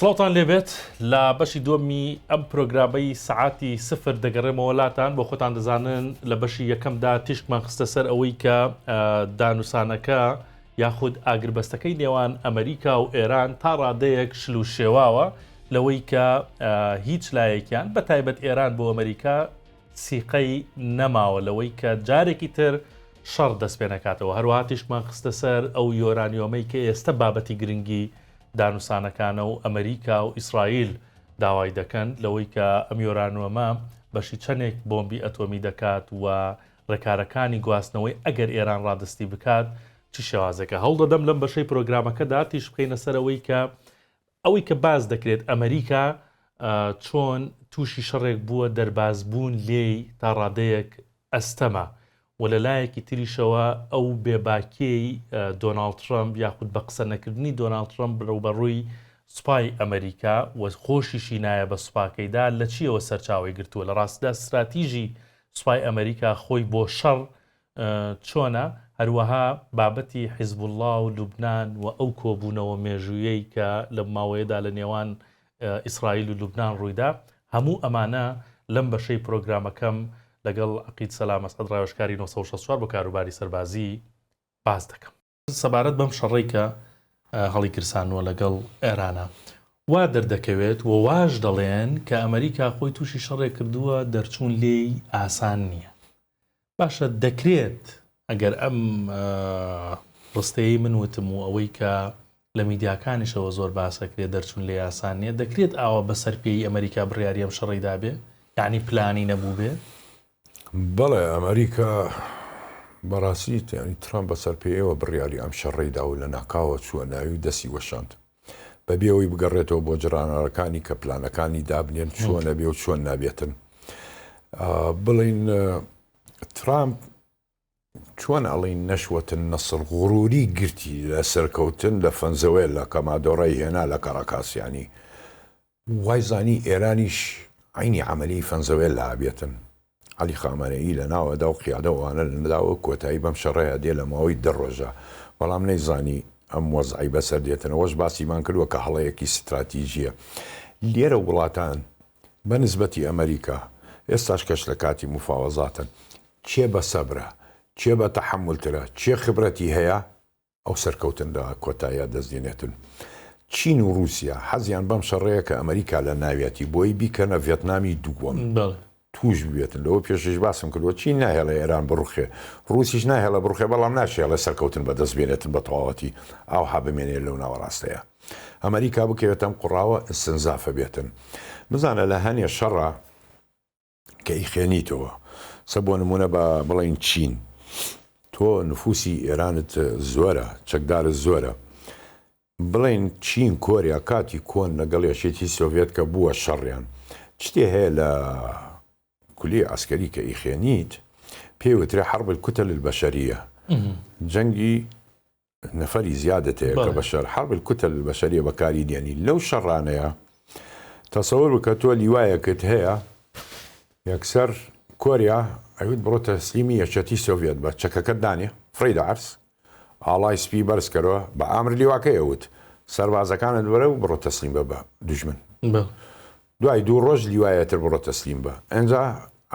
سڵاوتان لێبێت لە بەشی دووەمی ئەم پرۆگرامەی سەعاتی سفر دەگەڕێمەوە لاتان بۆ خۆتان دەزانن لە بەشی یەکەمدا تیشکمان خستە سەر ئەوەی کە دانوسانەکە یاخود ئاگربەستەکەی نێوان ئەمریکا و ئێران تا ڕادەیەک شل و شێواوە لەوەی کە هیچ لایەکیان بە تایبەت ئێران بۆ ئەمریکا سیقەی نەماوە لەوەی کە جارێکی تر شەڕ دەست پێ نەکاتەوە هەروەها تیشکمان خستە سەر ئەو یۆرانیۆمەی کە ئێستا بابەتی گرنگی دانوسانەکانە و ئەمریکا و ئیسرائیل داوای دەکەن لەوەی کە ئەم یۆرانیۆمە بەشی چەندێک بۆمبی ئەتۆمی دەکات و ڕێکارەکانی گواستنەوەی ئەگەر ئێران ڕادستی بکات چ شێوازێکە هەوڵ دەدەم لەم بەشەی پرۆگرامەکەدا تیش بخەینە سەر ئەوەی کە ئەوەی کە باس دەکرێت ئەمریکا چۆن تووشی شەڕێک بووە دەربازبوون لێی تا ڕادەیەک ئەستەمە و لە لایەکی تریشەوە ئەو بێباکیەی دۆناڵد ترەمپ یاخود بە قسە نەکردنی دۆناڵد ترەمپ ڕووبەڕووی سوپای ئەمریکا و خۆشیشی نایە بە سوپاکەیدا لە چیەوە سەرچاوەی گرتووە لە ڕاستیدا ستراتیژی سوپای ئەمریکا خۆی بۆ شەڕ چۆنە؟ هەروەها بابەتی حیزبوڵڵا و لوبنان و ئەو کۆبوونەوە مێژوویەی کە لەم ماوەیەدا لە نێوان ئیسرائیل و لوبنان ڕوویدا، هەموو ئەمانە لەم بەشەی پرۆگرامەکەم لەگەڵ عەقید سەلام ئەسعەد ڕاوێژکاری 964 بۆ کاروباری سەربازی باس دەکەم. سەبارەت بەم شەڕەی کە هەڵیگرسانووە لەگەڵ ئێرانا وا دەردەکەوێت و واش دەڵێن کە ئەمریکا خۆی تووشی شەڕێک کردووە دەرچوون لێی ئاسان نییە. باشە دەکرێت ئەگەر ئەم ڕستەیەی من وتم و ئەوەی کە لە میدیاکانیشەوە زۆر باسەکرێت دەرچوون لێ ئاسان نییە دەکرێت ئاوا بەسەر پێی ئەمریکا بڕیاری ئەم شەڕەی دابێ یعنی پلانی نەبوو بێ؟ بەڵێ ئەمریکا بەڕاستی یعنی ترامپ بەسەر پێیەوە بڕیاری ئەم شەڕەی دا و لە ناکاوە چووە ناوی و دەستی وەشاند بەبێ ئەوەی بگەڕێتەوە بۆ جڕانەرەکانی کە پلانەکانی دابنێن چۆن ئەبێ و چۆن نابێتن بڵین ترامپ چۆن ئەڵین نەشوەتن نەسر غروری گرتی لە سەرکەوتن لە فەنزەوێلا کە مادۆڕای هێنا لە کەڕەکاسیانی وای زانی ئێرانیش عەینی عەمەلی فەنزەوێلا ئەبێتن. عەلی خامەنەیی لە ناو ئەدا و قیادە و ئەوانە لە ناوە کۆتایی بەم شەڕەیا دێ لە ماوەی دە ڕۆژا. بەڵام نەیزانی ئەم وەزعەی بەسەر دێتن. ئەوەش باسیمان کردوە کە هەڵەیەکی ستراتیجیە. لێرە وڵاتان بە نسبەتی ئەمەریکا ئێستاش کەش لە کاتی موفاوەزاتن کێ بە سەبرە، کێ بە تەحەمولترە، کێ خبرەتی هەیە، ئەو سەرکەوتن لە کۆتاییا دەست دێنێتن. چین و ڕووسیا حەزیان بەم شەڕەیە کە ئەمریکا لە ناویەتی بۆی بیکەنە ڤێتنامی دووەم تووش ببێتن. لەوە پێشیش باسم کردووە چین ناهێڵێ ئێران بڕوخێ، ڕووسیش ناهێڵێ بڕوخێ بەڵام ناشهێڵێ سەرکەوتن بەدەست بێنێتن بە تەواوەتی ئاوها بمێنێ لەو ناوەڕاستەیا. ئەمریکا بکەوێتە ئەم قوڕاوە ئیستنزافە بێتن. بزانە لە هەنێ شەڕا کە ئیخوێنیتەوە سە بۆ نمونە با بڵێین چین تۆ نفوسی ئێرانت زۆرە چەکدارت زۆرە بڵێن چین کۆریا کاتی کۆن لەگەڵ یەکێتی سۆڤێت کە بووە شەڕیان شتێ هەیە لە کولی عسکەری کە ئیخێنیت پێی وترێ حرب الكتل البشریە جەنگی نەفەری زیادت هەیە کە بە شەر حرب الكتل البشریە بەکاری دێنی لەو شەڕانەیە تەسەور بکە تۆ لیوایەکت هەیە یەکسەر کۆریا ئەویت بڕۆ تەسلیمی یەکێتی سۆڤێت بە چەکەکەت دانێ فڕیدە عەرز ئاڵای سپی بەرز کەرەوە بە ئامر لیواکەی ئەوت سەربازەکانت بەرە و بڕۆ تەسلیم بە بە دوژمن دوای دوو ڕۆژ لیوایە تر بڕۆ تەسلیم بە ئەنجا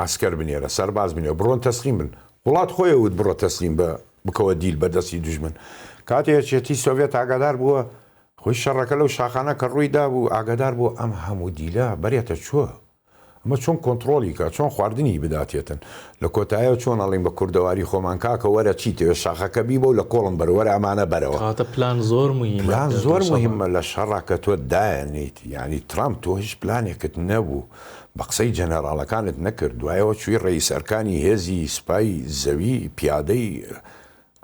عەسکەر بنێرە سەرباز بنێرە بڕۆن تەسلیم بن وڵات خۆی وت بڕۆ تەسلیم بە بکەوە دیل بە دەستی دوژمن کاتێ یەکێتی سۆڤێت ئاگادار بووە خۆی شەڕەکە لەو شاخانە کە ڕووی دابوو ئاگادار بوو ئەم هەموو دیلە بەرێتە چوە ئەمە چۆن کۆنتڕۆڵی کا چۆن خواردنی بداتێتن لە کۆتایەوە چۆن ئەڵین بە کوردەواری خۆمان کاکە وەرە چی تەوێ شاخەکە بیبە و لە کۆڵم بەرە وەرە ئەمانە بەرەوە. کەواتە پلان زۆر موهیمە پلان زۆر موهیمە لە شەڕا کە تۆ دایەنیت یانی ترامپ تۆ هیچ پلانێکت نەبوو بە قسەی جەنەراڵەکانت نەکرد دوایەوە چووی ڕەئیس ئەرکانی هێزی سوپای زەوی پیادەی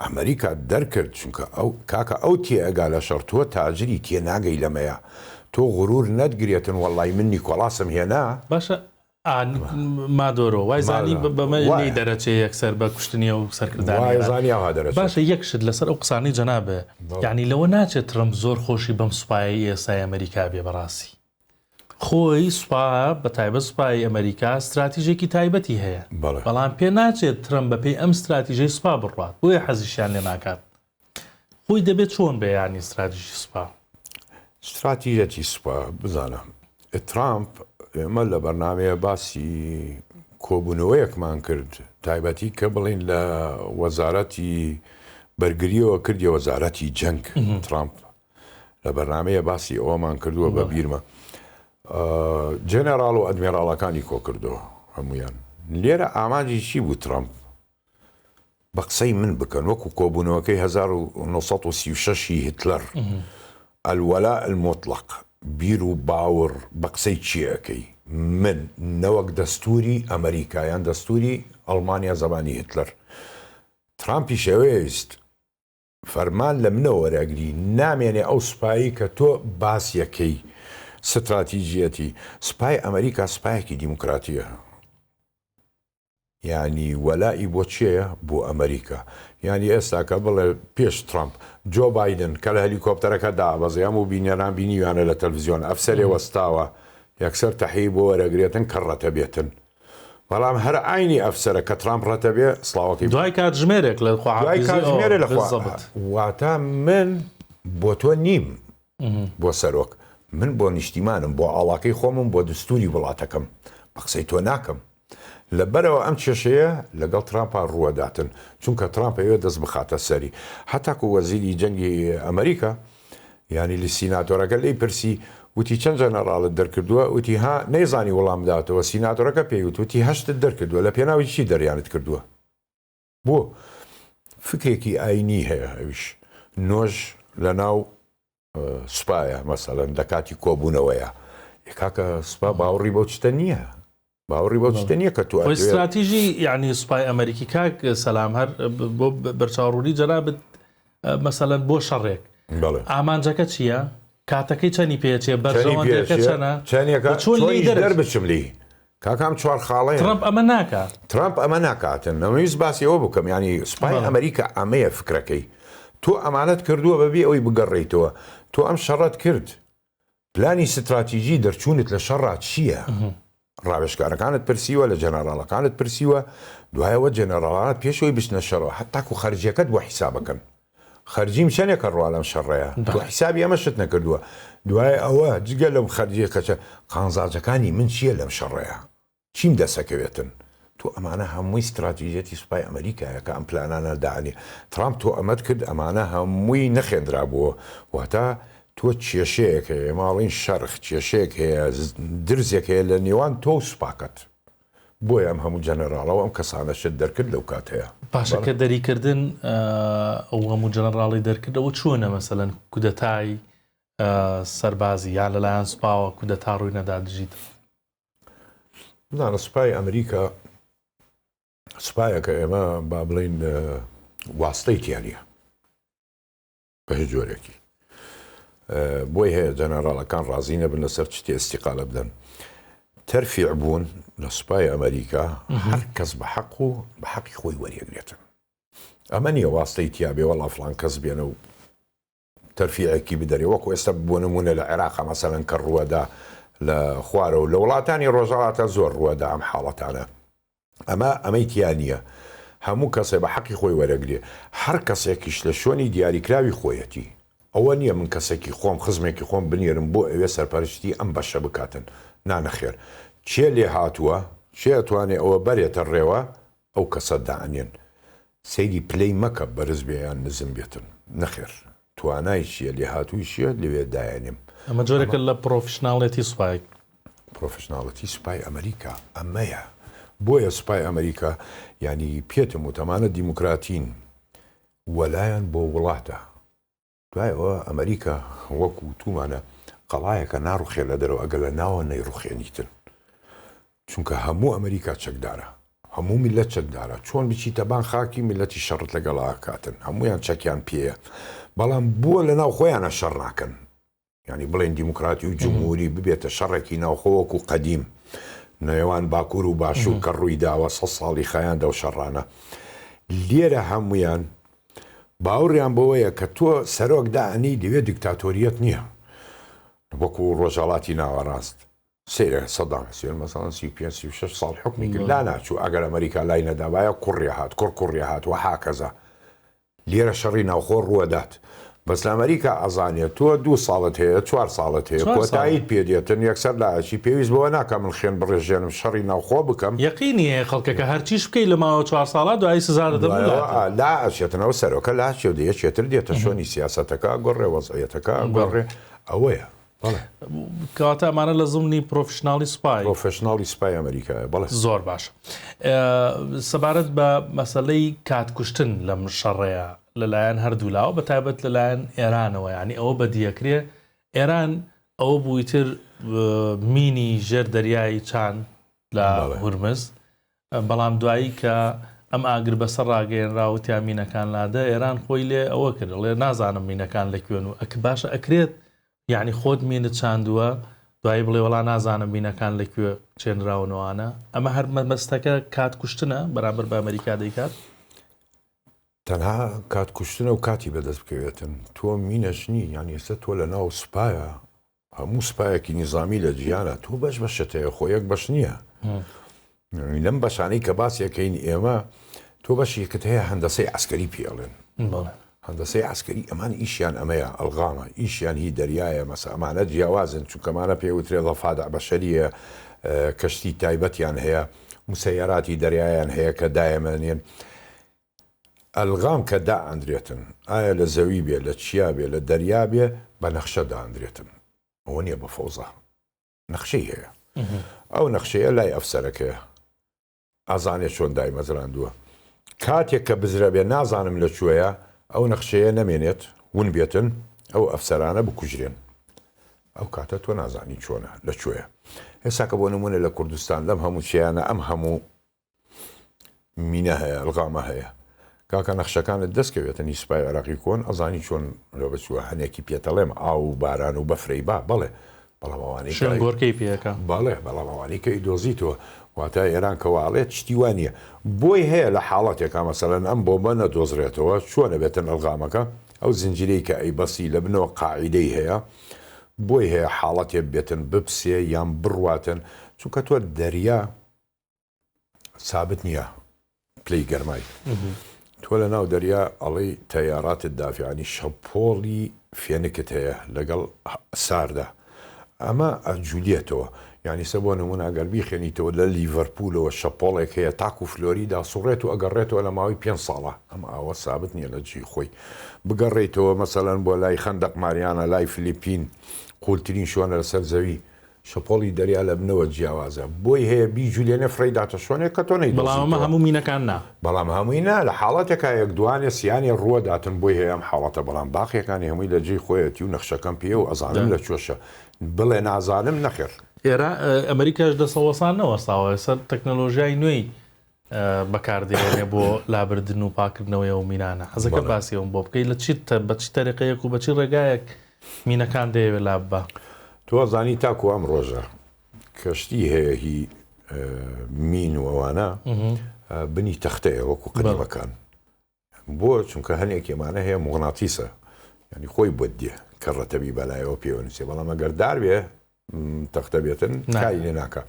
ئەمریکات دەرکرد چونکە ئەو کاکە ئەو تێئەگا لە شەڕ تۆ تاجری تێناگەی لەمەیا تۆ غرور نەتگرێتن وەڵای من نیکۆڵاسم هێنا. باشە مادۆرۆ وای زانی بەمە لێی دەرەچێ یەکسەر بە کوشتنی ئەو سەرکردانەی وای زانی ئاوا دەرەچێت. باشە یەک شت لەسەر ئەو قسانەی جەنابێ یانی لەوە ناچێت ترەمپ زۆر خۆشی بەم سوپایەی ئێستای ئەمەریکا بێ بەڕاستی خۆی سوپا بە تایبەت سوپای ئەمەریکا ستراتیژێکی تایبەتی هەیە بەڵام پێ ناچێت ترەمپ بەپێی ئەم ستراتیژەی سوپا بڕوات بۆیە حەزیشیان لێ ناکات خۆی دەبێت چۆن بێ یانی ستراتیژی سوپا؟ ستراتیژەتی سوپا بزانە ترامپ ئێمە لە بەرنامەیە باسی کۆبوونەوەیەکمان کرد تایبەتی کە بڵین لە وەزارەتی بەرگریەوە کردی وەزارەتی جەنگ ترامپ لە بەرنمەیە باسی ئەوەمان کردووە بە بیرمە جەنەراڵ و ئەدمێراڵەکانی کۆ کردەوە هەمویان لێرە ئامانجی چی بوو ترامپ بە قسەی من بکەن وەکو کۆبوونەوەکەی 1936 ی هیتلەر الولاء المطلق بیر و باوڕ بە قسەی کێ ئەکەی من نەوەک دەستوری ئەمریکا یان دەستوری ئەڵمانیا زەمانی هیتلەر ترامپیش ئەوێست فەرمان لە منەوە وەرئەگری نامێنێ ئەو سوپایەی کە تۆ باسیەکەی ستراتیجیەتی سوپای ئەمریکا سوپایەکی دیموکراتیە یانی وەلائی بۆ کێیە؟ بۆ ئەمریکا. یانی ئێستا کە بڵێ پێش ترەمپ، جۆ بایدن کە لە هەلیکۆپتەرەکە دابەزی، هەموو بینەران بینیویانە لە تەلڤزیۆن، ئەفسەرێ وەستاوە، یەکسەر تەحیەی بۆ وەرەگرێتن کە ڕەتە بێتن. بەڵام هەر عەینی ئەفسەرە کە ترامپ ڕەتە بێ، سڵاوەکەی بۆ. دوای کاتژمێرێک لە دوای خواحافیزی ئەوە، کاتژمێرێ لە خوا. بالضبط. واتە من بۆ تۆ نیم بۆ سەرۆک، من بۆ نیشتیمانم، بۆ ئاڵاکەی خۆمم، بۆ دستوری وڵاتەکەم. بە قسەی تۆ ناکەم. لەبەرئەوە ئەم کێشەیە لەگەڵ ترامپا ڕووەداتن، چونکە ترامپ ئەیەوێت دەست بخاتە سەری. هەتاکو وەزیری جەنگی ئەمریکا یانی لە سیناتۆرەکە لێی پرسی وتی چەند جەنەڕاڵت دەرکردووە؟ وتی ها، نەیزانی وڵام بداتەوە، سیناتۆرەکە پێی وت، وتی هەشتت دەرکردووە، لە پێناوی چی دەریانت کردووە؟ بۆ؟ فکرێکی ئاینی هەیە ئەویش نۆژ لەناو سوپایە مەسەلەن لە کاتی کۆبوونەوەیە کاکە سوپا باوەڕی بەو شتە نییە باوەڕی بەو شتە نییە کە تۆ خۆی ستراتیژی یعنی سوپای ئەمریکی کاک سەلام هەر بۆ بەرچاوڕوونی جەنابت مەسەلەن بۆ شەڕێک ئامانجەکە چییە؟ کاتەکەی چەنی پێچێ بەرژەوەندەکە چەنە چەنێکە چۆن لێی دەربچم لێی کاکە ئەم چوار خاڵەیە. ترەمپ ئەمە ناکات. ترەمپ ئەمە ناکاتن. ئەمەویست باسی ئەوە بکەم یانی سوپای ئەمریکا ئەمەیە فکرەکەی. تۆ ئەمانەت کردووە بەبێ ئەوەی بگەڕێیتەوە. تۆ ئەم شەڕەت کرد. پلانی ستراتیجی دەرچوونت لە شەڕا چییە؟ ڕاوێژکارەکانت پرسیوە، لە جەنەڕاڵەکانت پرسیوە، دوایەوە جەنەڕاڵانت پێش ئەوەی بچنە شەڕەوە هەتاکو خەرجیەکەت بۆ حیسابەکەن. خەرجیم چەنێکە ڕوا لەم شەڕەیا؟ تۆ حیسابی ئەمەشت نەکردووە. دوای ئەوە جگە لەم خەرجیە کەچە قانزاجەکانی من چییە لەم شەڕەیا؟ چیم دەسەکەوێتن؟ تۆ ئەمانە هەمووی ستراتیژیەتی سوپای ئەمریکایە کە ئەم پلانانە دائەنێ. ترامپ تۆ ئەمەت کرد ئەمانە هەمووی نەخێندرابووە. واتە تۆ کێشەیەک هەیە ئێمە ئەڵێین شەرخ، کێشەیەک هەیە، درزێک هەیە لە نێوان تۆ و سوپاکەت. بۆیە ئەم هەموو جەنەراڵە و ئەم کەسانەشت دەرکرد لەو کاتەیا. باشە کە دەریکردن ئەو هەموو جەنەراڵی دەرکرد ئەوە چۆنە مەسەلەن کودەتای سەربازی یان لەلایەن سوپاوە کودەتا ڕووی نەدا دژی ترامپ؟ بزانە سوپای ئەمریکا سوپایەکە ئێمە با بڵین واستەی تیا نییە. بە هیچ جۆرێکی بۆی هەیە جەنەراڵەکان ڕازی نەبن لەسەر چتی ئیستیقالە بدەن تەرفیع بوون لە سوپای ئەمریکا هەر کەس بە حەق و بە حەقی خۆی وەریەگرێتن ئەمە نییە واستەی تیاابێ وەڵا فلان کەس بێنە و تەرفیعێکی بدەرێ وەکو ئێستا بۆ نمونە لە عێراق مەسەلەن کە ڕووەدا لە خوارەوە لە وڵاتانی ڕۆژهەڵاتە زۆر ڕووەدا ئەم حاڵەتانە ئەمە ئەمەی تیا نییە هەموو کەسێ بە حەقی خۆی وەرەگرێ هەر کەسێکیش لە شوێنی دیاریکراوی خۆیەتی ئەوە نییە من کەسێکی خۆم خزمێکی خۆم بنێرم بۆ ئەوێ سەرپەرشتی ئەم بەشە بکاتن نا نەخێر کێ لێهاتووە کێ ئەتوانێ ئەوە بەرێتە ڕێوە ئەو کەسە دائەنێن سەیری پلەی مەکە بەرز بێ یان نزم بێتن نەخێر توانای چیە لێهاتووی چیە لەوێ دایەنێم. ئەمە جۆرێکە لە پڕۆفیشناڵێتی سوپای. پڕۆفیشناڵێتی سوپای ئەمریکا ئەمەیە بۆیە سوپای ئەمریکا یانی پێتم وت ئەمانە دیموکراتین وەلایان بۆ وڵاتە دوای ئەوە ئەمریکا وەکو وتومانە قەڵایەکە ناڕوخێ لە دەرەوە ئەگەر لە ناوە نەیڕوخێنیتن چونکە هەموو ئەمریکا چەکدارە هەموو میلەت چەکدارە چۆن بچیتە بان خاکی میلەتی شەڕت لەگەڵا کاتن هەمویان چەکیان پێیە بەڵام بووە لە ناو خۆیانە شەڕ ناکەن یانی بڵێن دیموکراتی و جمهوری ببێتە شەڕێکی ناوخۆ وەکو قەدیم نێوان باکوور و باشوور کە ڕووی داوە سە ساڵی خایاندە و شەڕانە لێرە هەمویان باوەڕیان بەوەیە کە تۆ سەرۆک دائەنی لەوێ دیکتاتۆریەت نییە وەکو ڕۆژهەڵاتی ناوەڕاست سەیرە سەدام حسێن مەسەڵەن 35 36 ساڵ حکومی کرد لا ناچوو ئەگەر ئەمریکا لای نەدابایە کوڕی هات کوڕ کوڕی هات وهاکەزا لێرە شەڕی ناوخۆ ڕووەدات. بەس لە ئەمەریکا ئەزانێ تۆ دوو ساڵت هەیە چوار ساڵت هەیە کۆتاییت پێ دێتن یەکسەر لا ئەچی پێویست بەوە ناکا من خوێن بڕێژێنم شەڕی ناوخۆ بکەم. یەقینی هەیە خەڵکەکە هەرچیش بکەی لە ماوە چوار ساڵە دوایی سزا دەدەم و لاتن. لا ئەچێتن ئەو سەرۆکە لا ئەچێ و یەکێ تر دێتە شوێنی سیاسەتەکە ئەگۆڕێ وەزعیەتەکە ئەگۆڕێ ئەوەیە. بەڵێ. کەواتە ئەمانە لە زمنی پرۆفشناڵی سوپای. پرۆفشناڵی سوپای ئەمریکایە بەڵێ. زۆر باشە. سەبارەت بە مەسەلەی کات کوشتن لەم شەڕەیە لەلایەن هەردوولاوە بە تایبەت لەلایەن ئێرانەوە یانی ئەوە بەدیەکرێ ئێران ئەوە بوو ئیتر مینی ژێر دەریای چاند لە هورمز بەڵام دوایی کە ئەم ئاگر بەسە ڕاگەیەنرا وتیان مینەکان لادە ئێران خۆی لێ ئەوە کرد ڵێ نازانم مینەکان لە کوێن و ئەک باشە ئەکرێت یعنی خۆت مینت چاندووە دوایی بڵێ وەڵا نازانم مینەکان لە کوێ چێنراونەوانە ئەمە هەر مەبەستەکە کات کوشتنە بەرامبەر بە ئەمریکا دەیکات. تەنها کات کوشتنە و کاتی بەدەست بکەوێتن تۆ مینەش نی یان ئێستا تۆ لە ناو سوپایە هەموو سوپایەکی نیزامی لە جیهانا تۆ بەش بەشت هەیە خۆ یەک بەش نییە لەم بەشانەی کە باسیەکەین ئێمە تۆ بەشێکت هەیە هەندەسەی عسکەری پێڵێن هەندەسەی عسکەری ئەمان ئیشیان ئەمەیە ئەلغامە ئیشیان هی دەریایە مەسە ئەمانە جیاوازن چونکەمانە پێوترێ ضفادع بەشەریە کەشتی تایبەتیان هەیە مسەیەراتی دەریایان هەیە کە دایەمەنێن ئەلغام کە دائەندرێتن ئایا لە زەوی بێ لە چیا بێ لە دەریا بێ بە نەخشە دائەندرێتن ئەوە نیە بە فەوزا نەخشەی هەیە ئەو نەخشەیە لای ئەفسەرەکەیە ئازانێ چۆن دایمەزراندووە کاتێک کە بزرە بێ نازانم لە کوێیە ئەو نەخشەیە نەمێنێت ون بێتن ئەو ئەفسەرانە بکوژرێن ئەو کاتە تۆ نازانی چۆنە لە کوێیە ئێستا کە بۆ نمونە لە کوردستان لەم هەموو چیانە ئەم هەموو مینە هەیە ئەلغامە هەیە کاکە نەخشەکانت دەست کەوێتە نی سوپای عێراقی کۆن ئەزانی چۆن لۆ بچووە هەنێکی پێتەڵێم ئاو و باران و بەفرەی با بەڵێ بەڵام ئەوانەی شوێن گۆرکەی پێەکە بەڵێ بەڵام ئەوانەی کە ئیدۆزیتەوە واتە ئێران کە واڵێت شتی وا نییە بۆی هەیە لە حاڵەتێکا مەسەلەن ئەم بۆمبە نەدۆزرێتەوە چۆنە بێتن ئەلغامەکە ئەو زنجیرەی کە ئەیبەسی لە بنەوە قاعیدەی هەیە بۆی هەیە حاڵەتێ بێتن بپسێ یان بڕواتن چونکە تۆ دەریا سابت نییە پلەی گەرمای تۆ لە ناو دەریا ئەڵێی تەیاراتت دافعانی شەپۆڵی فێنکت هەیە لەگەڵ ساردا ئەمە ئەجوولێتەوە یعنی سە بۆ نمونە ئەگەر بیخێنیتەوە لە لیڤەرپولەوە شەپۆڵێک هەیە تاکو فلۆریدا سوڕێت و ئەگەڕێتەوە لە ماوەی پێ ساڵە ئەم ئاوە سابت نییە لە جێی خۆی بگەڕێیتەوە مەسەلەن بۆ لای خەندەق ماریانە لای فلیپین قولترین شوێنە لەسەر زەوی شەپۆڵی دەریا لە بنەوە جیاوازە بۆی هەیە بیجولێنێ فڕێی داتە شۆنێک کە تۆ نەیدۆزیتەوە. بەڵام ئەمە هەموو مینەکان نا. بەڵام هەمووی نا لە حاڵەتێکا یەک دوانێ سیانێ ڕووە داتن بۆی هەیە ئەم حاڵەتە بەڵام باقیەکانی هەمووی لە جێی خۆیەتی و نەخشەکەم پێیە و ئەزانم لە کوێشە بڵێ نازانم نەخێر. ئێرا ئەمریکاش دەسەوەسان نەوەستاوە ئێستا تەکنەلۆژیای نوێی بەکاردێنێ بۆ لابردن و پاکردنەوەی ئەو مینانە حەزەکە باسی ئەوم بۆ بکەی لە چی بە چی تەریقەیەک و بە چی ڕێگایەک مینەکان دەیەوێت لاببا؟ تۆ زانی تاکو ئەم ڕۆژە کەشتی هەیە هی مین و ئەوانە بنی تەختەیە وەکو قەدیمەکان بۆ؟ چونکە هەنێک ئەمانە هەیە موغناتیسە یانی خۆی بۆت دێ کە ڕەتەبی بەلایەوە پێوە نووسێ بەڵام ئەگەر دار بێ تەختە بێتن کاری لێ ناکە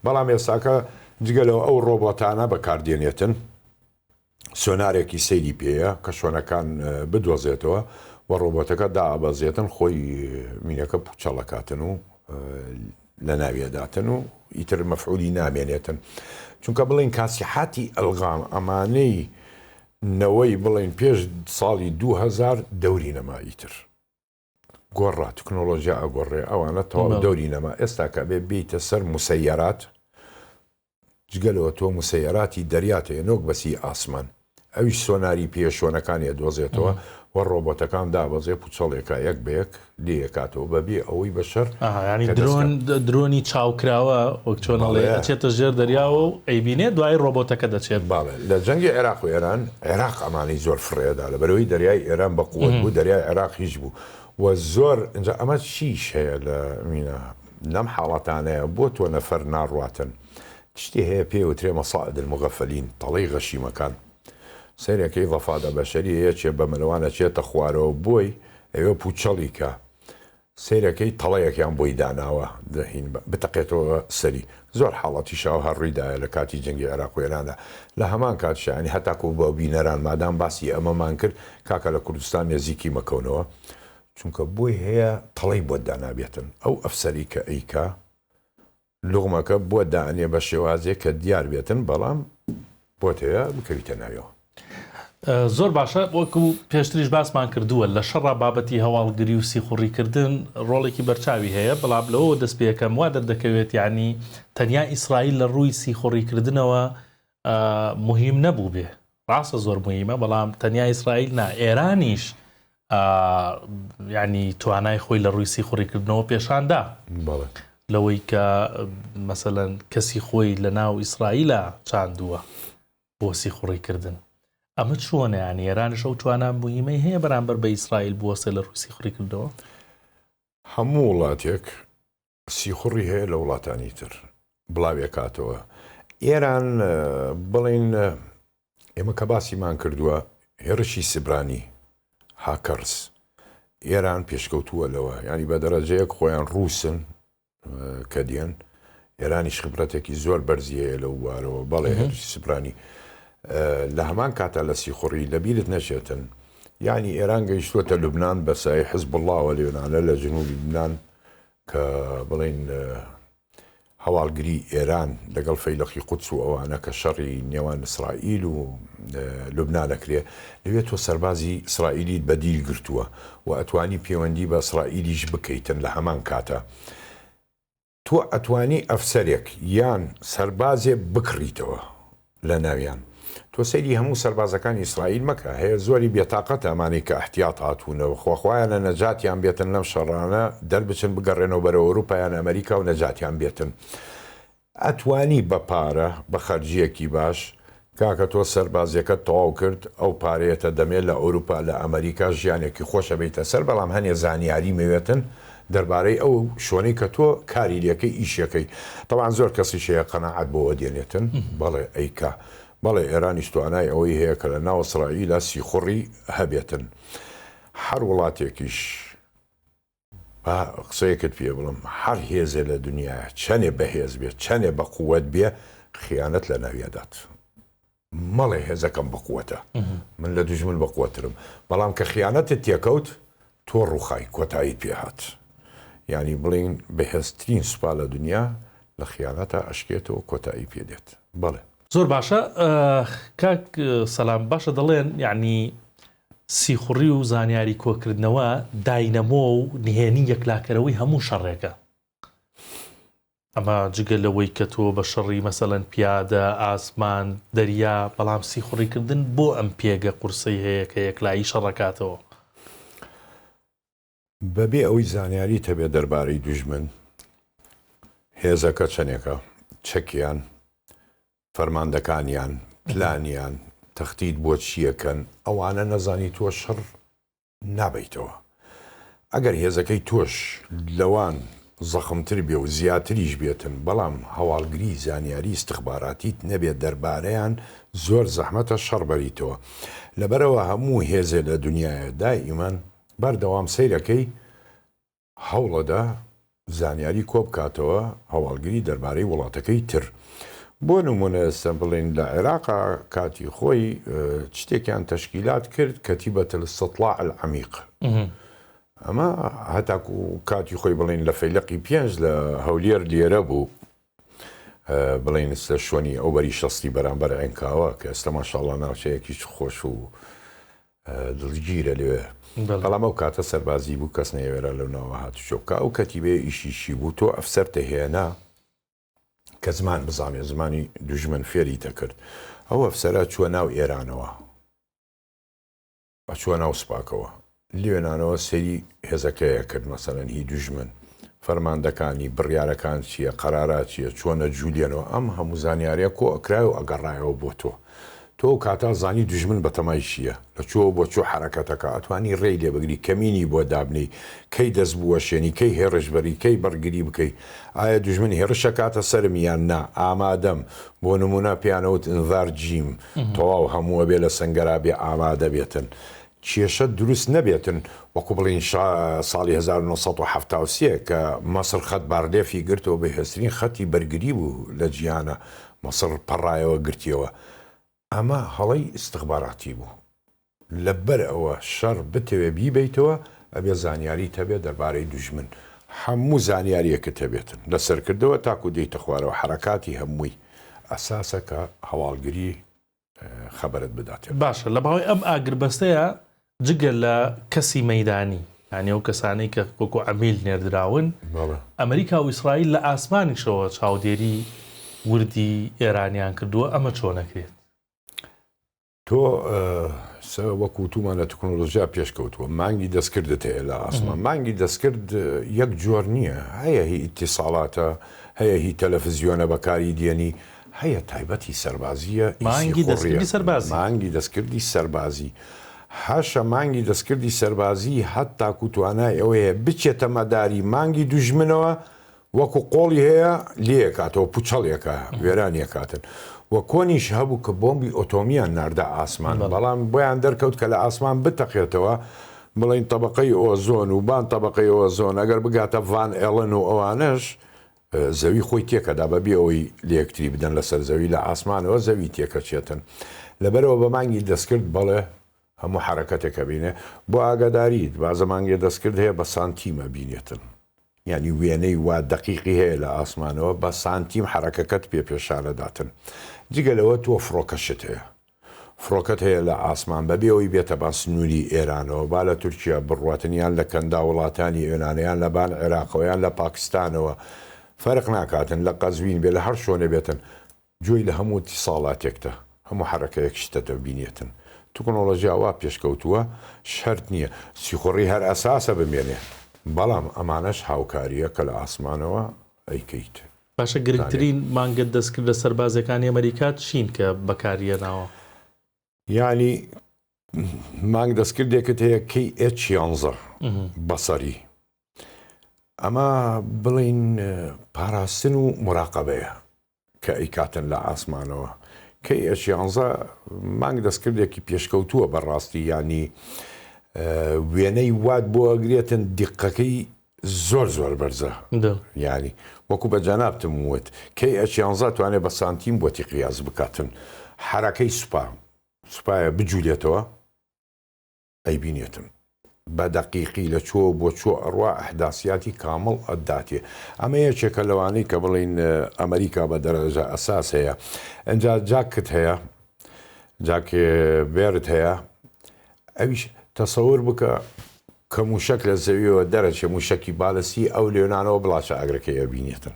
بەڵام ئێستاکە جگە لەوە ئەو ڕۆبۆتانە بەکاردێنێتن سۆنارێکی سەیری پێیە کە شۆنەکان بدۆزێتەوە و ڕۆبۆتەکە دابەزێتن خۆی مینەکە پوچەڵەکاتن و لە ناویەداتن و ئیتر مەفعولی نامێنێتن چونکە بڵێن کاسیحاتی ئەلغام ئەمانەی نەوەی بڵێن پێش ساڵی 2000 دەوری نەما ئیتر گۆڕا تکنۆلۆژیا ئەگۆڕێ ئەوانە تەواو دەوری نەما ئێستا کە بێ بیتە سەر مسەیەرات جگە لەوە تۆ مسەیەراتی دەریات هەیە نۆک بەسی ئاسمان ئەویش سۆناری پێیە شۆنەکانی ئەدۆزێتەوە و ڕۆبۆتەکان دابەزێ پوچەڵێکا یەک بە یەک لێ ئەکاتەوە بە بێ ئەوەی بەشەر ئەها یانی کە درۆن دەستکا درۆنی چاوکراوە وەک چۆن ئەڵێ بەڵێ ئەچێتە ژێر دەریاوە و ئەیبینێ دوایی ڕۆبۆتەکە دەچێت. بەڵێ لە جەنگی عێراق و ئێران عێراق ئەمانەی زۆر فڕێدا لەبەرئەوەی دەریای ئێران بە قوەت بوو دەریای عێراق هیچ بوو و زۆر ئینجا ئەمە چیش هەیە لە مینا لەم حاڵەتانەیە بۆ تۆ نەفەر ناڕواتن شتێ هەیە پێی ئەوترێ مصائد المغفلین تەڵەی غەشیمەکان سەیرەکەی ضفادع بەشەریە یەکێ بە مەلەوان ئەچێتە خوارەوە بۆی ئەوێ پوچەڵی کا. سەیرەکەی تەڵەیەکیان بۆی داناوە دەهین بتەقێتەوە سەری. زۆر حاڵەتیش ئاوها ڕوویدایە لە کاتی جەنگی عێراق و ئێراندا. لە هەمان کاتیشا یانی هەتاکوو بۆ بینەران مادام باسی ئەمەمان کرد کاکە لە کوردستان نێزیکی مەکەونەوە چونکە بۆی هەیە تەڵەی بۆت دانابێتن ئەو ئەفسەری کە ئەیکا لوغمەکە بۆت دائەنێ بە شێوازێک کە دیار بێتن بەڵام بۆت هەیە بکەویتە ناویەوە. زۆر باشە وەکو پێشتریش باسمان کردووە لە شەڕا بابەتی هەواڵگری و سیخوڕیکردن ڕۆڵێکی بەرچاوی هەیە بەڵام لەوەوە دەست پێکەم وا دەردەکەوێت یعنی تەنیا ئیسرائیل لە ڕووی سیخوڕیکردنەوە مهم نەبوو بێ ڕاستە زۆر مهمە بەڵام تەنیا ئیسرائیل نا ئێرانیش یعنی توانای خۆی لە ڕووی سیخوڕیکردنەوە پێشاندا لەوەی کە مەسەەن کەسی خۆی لە ناو ئیسرائیلە چاندووە بۆ سیخوڕیکردن ئەمە چۆنە یعنی ئێرانش ئەو توانا مهمەی هەیە بەرامبەر بە ئیسرائیل بوەسێ لە ڕووی سیخوڕیکردنەوە؟ هەموو وڵاتێک سیخوڕی هەیە لە وڵاتانی تر بڵاویەکاتەوە ئێران بڵین ئێمە کە باسیمان کردووە هێڕشی سبرانی هاکەرز ئێران پێشکەوتووە لەوە ینی بە دەرەجەیەک خۆیان ڕووسن کە دێن ئێرانیش خبرەتێکی زۆر بەرزی هەیە لەو بوارەوە بەڵێ هێرشی سبرانی لە هەمان کاتا لە سیخوڕی لەبیرت نەچێتن یعنی ئێران گەیشتووەتە لوبناان بە سای حزب اللهوە لێنانە لە جنوبی لوبناان کە بڵێین هەواڵگری ئێران لەگەڵ فەیلەقی قودس و ئەوانە کە شەڕی نێوان ئیسرائیل و لوبنان ئەکرێ لەوێ تۆ سەربازی ئیسرائیلیت بە دیل گرتووە و ئەتوانی پەیوەندی بە ئیسرائیلیش بکەیتن لە هەمان کاتە تۆ ئەتوانی ئەفسەرێک یان سەربازێ بکڕیتەوە لە ناویان. تۆ سەیری هەموو سەربازەکانی ئیسرائیل مەکە، هەیە زۆری بێتاقەتە ئەمانەی کە ئیحتیاط هاتوونەوە، خوا خوایانە نەجاتیان بێتن لەم شەڕانە دەربچن بگەڕێنەوە بەرەو ئەوروپا یان ئەمەریکا و نەجاتیان بێتن. ئەتوانی بە پارە، بە خەرجییەکی باش، کاکە تۆ سەربازیەکەت تەواو کرد ئەو پارەیەتە دەمێ لە ئەوروپا لە ئەمەریکا ژیانێکی خۆش ئەبەیتە سەر بەڵام هەنێ زانیاری مەوێتن دەربارەی ئەو شۆنەی کە تۆ کاری لێکەی ئیشەکەی تەبعەن زۆر کەسیش هەیە قەناعەت بۆوە دێنێتن بەڵێ ئەیکا بەڵێ ئێرانیش توانای ئەوەی هەیە کە لە ناو ئیسرائیلا سیخوڕی هەبێتن هەر وڵاتێکیش با قسەیەکت پێ بڵێم هەر هێزێ لە دنیایا چەنێ بەهێز بێ چەنێ بە قوت بێ خیانەت لە ناویا دات مەڵێ هێزەکەم بە قوتە من لە دوژمن بە قوترم بەڵام کە خیانەتت تێکەوت تۆ ڕوخای کۆتاییت پێ هات یانی بڵین بەهێزترین سوپا لە دنیا لە خیانەتا ئەشکێتەوە کۆتایی پێ دێت بەڵێ. زۆر باشە کاک سەلام باشە دەڵێن یعنی سیخوڕی و زانیاری کۆکردنەوە داینەمۆ و نهێنی یەکلاکەرەوەی هەموو شەڕێکە. ئەمە جگە لەوەی کە تۆ بە شەڕی مەسەلەن پیادە، ئاسمان، دەریا، بەڵام سیخوڕیکردن بۆ ئەم پێگە قورسەی هەیە کە یەکلایی شەڕەکاتەوە؟ بەبێ ئەوەی زانیاریت هەبێت دەربارەی دوژمن، هێزەکە چەنێکە، چەکیان، فەرماندەکانیان، پلانیان، تەختیت بۆ چییەکەن، ئەوانە نەزانی تۆ شەڕ نابەیتەوە. ئەگەر هێزەکەی تۆش لەوان زەخمتر بێ و زیاتریش بێتن، بەڵام هەواڵگری زانیاری ئیستخباراتیت نەبێت دەربارەیان زۆر زەحمەتە شەڕ بەریتەوە. لەبەرئەوە هەموو هێزێ لە دونیایە دائیمەن بەردەوام سەیرەکەی هەوڵەدا زانیاری کۆبکاتەوە هەواڵگری دەربارەی وڵاتەکەی تر. بۆ نمونە ئێستا بڵێین لە عێراقا کاتی خۆی شتێکیان تەشکیلات کرد کەتیبەت الاستطلاع العمیق ئەمە هەتاکو کاتی خۆی بڵێین لە فەیلەقی پێنج لە هەولێر لێرە بوو بڵێین ئێستا شوێنی ئەوبەری شەستی بەرامبەر عێنکاوە کە ئێستا ماشاءاللە ناوچەیەکی خۆش و دڵگیرە لەوێ بەڵام ئەو کاتە سەربازی بوو کەس نەیەوێرا لەو ناوە هاتوچۆ بکا ئەو کەتیبەیە ئیشی چی بوو تۆ ئەفسەرتە هێنا کە زمان بزانێ زمانی دوژمن فێری دەکرد ئەو ئەفسەرە چووە ناو ئێرانەوە ئەچووە ناو سوپاکەوە لێنانەوە سەیری هێزەکەی ئەکرد مەسەلەن هی دوژمن فەرماندەکانی بڕیارەکان چییە قەرارات چییە چۆن ئەجولیەنەوە ئەم هەموو زانیاریە کۆ ئەکرای و ئەگەڕایەوە بۆ تۆ تۆ ئەو کاتە زانی دوژمن بەتەمای چییە لە کوێوە بۆ کوێ حەرەکەت ئەکا ئەتوانی ڕێی لێ بگری کەمینی بۆ دابنێی کەی دەست بوەشێنی کەی هێڕش بەری کەی بەڕگری بکەی ئایا دوژمن هێڕش ئەکاتە سەرم یان نا ئامادەم بۆ نمونە پێیان ئەوت انذار جیم تەواو هەموو ئەبێ لە سەنگەرا بێ ئامادە بێتن. کێشە دروست نەبێتن وەکو بڵێین ساڵی 1973 کە مەسر خەت بارلێفی گرتەوە بەهێزترین خەتی بەرگری بوو لە جیهانە مەسر پەڕایەوە گرتیەوە ئەمە هەڵەی ئیستخباراتی بوو لەبەر ئەوە شەڕ بتەوێ بیبەیتەوە ئەبێ زانیاریت هەبێ دەربارەی دوژمن هەموو زانیاریەکت هەبێتن لە سەرکردەوە تاکو دێیتە خوارەوە حەرەکاتی هەمووی ئەساسە کە هەواڵگری خەبەرت بداتێ. باشە لە ماوەی ئەم ئاگربەستەیا جگە لە کەسی مەیدانی یانی ئەو کەسانەی کە وەکو عەمیل نێردراون ئەمریکا و ئیسرائیل لە ئاسمانیشەوە چاودێری وردی ئێرانیان کردووە ئەمە چۆن ئەکرێت؟ تۆ سە وەک وتومان لە تکنۆلۆژیا پێشکەوتووە مانگی دەستکردت هەیە لە ئاسمان مانگی دەستکرد یەک جۆر نییە هەیە هی ئیتیساڵاتە هەیە هی تەلەفزیۆنە بەکاری دێنی هەیە تایبەتی سەربازیە مانگی دەستکردی سەربازی مانگی دەستکردی سەربازی هەشە مانگی دەستکردی سەربازی هەتاکو توانای ئەوەیە بچێتە مەداری مانگی دوژمنەوە وەکو قۆڵی هەیە لێیەکاتەوە پوچەڵیەکە وێرانیەکاتن و کۆنیش هەبوو کە بۆمبی ئۆتۆمیان ناردە ئاسمان بەڵام بۆیان دەرکەوت کە لە ئاسمان بتەقێتەوە بڵین تەبقەی ئۆزۆن و بان تەبقەی ئۆزۆن ئەگەر بگاتە ڤان ئێڵن و ئەوانەش زەوی خۆی تێکەدا بەبێ ئەوەی لەیەکتری بدەن لەسەر زەوی لە ئاسمانەوە زەوی تێکەچێتن لەبەرەوە بە مانگی دەستکرد بەڵێ هەموو حەرەکەتێک ئەبینێ بۆ ئاگاداریت بازە مانگێ دەستکرد هەیە بە سانتیم ئەبینێتن یانی وێنەی وا دەقیقی هەیە لە ئاسمانەوە بە سانتیم حەرەکەکەت پێ پێشانەداتن جگە لەوە تۆ فڕۆکەشت هەیە فڕۆکەت هەیە لە ئاسمان بەبێ ئەوەی بێتە بان سنووری ئێرانەوە با لە تورکیا بڕواتن یان لە کەندا وڵاتانی ئێرانە یان لە بان عێراقەوە یان لە پاکستانەوە فەرق ناکاتن لە قەزوین بێ لە هەر شۆنێ بێتن گوێی لە هەموو ئیتیساڵاتێکتە، هەموو حەرەکەیەک شتە دەبینێتن. تکنۆڵۆژیا وا پێشکەوتووە شەرت نییە سیخوڕی هەر ئەساسە بمێنێ، بەڵام ئەمانەش هاوکارییە کە لە ئاسمانەوە ئەیکەیت. باشە گرنگترین مانگە دەستکردە سەربازیەکانی ئەمریکا چین کە بەکاریەناوە؟ یانی مانگ دەستکردێکت هەیە کەی ئێچ یانزە بەسەری ئەمە بڵین پاراستن و مراقبەیە کە ئەیکاتن لە ئاسمانەوە کەی ئێچ یانزە مانگ دەستکردێکی پێشکەوتووە بەڕاستی ینی وێنەی وات بۆ ئەگرێتن دیقەکەی زۆر زۆر بەرزە یانی وەکو بە جەنابتم وت کەی ئەچ یانزە توانێ بە سانتیم بۆتی قیاس بکاتن حرەکەی سوپا سوپایە بجولێتەوە ئەیبینێتن بە دەقیقی لە چۆ بۆ چۆ ئەڕوا ئەحداسیاتی کامڵ ئەداتێ ئەمە یەکێکە لەوانەی کە بڵین ئەمریکا بە دەرەجە ئەساس هەیە ئەجا جاکت هەیە جاک بێرت هەیە ئەویش تەسەور بکە کە موشەک لە زەویەوە دەرەچێ موشەکی بالستی ئەو لێنانەوە بڵاچە ئاگرەکەی ئەبینێتن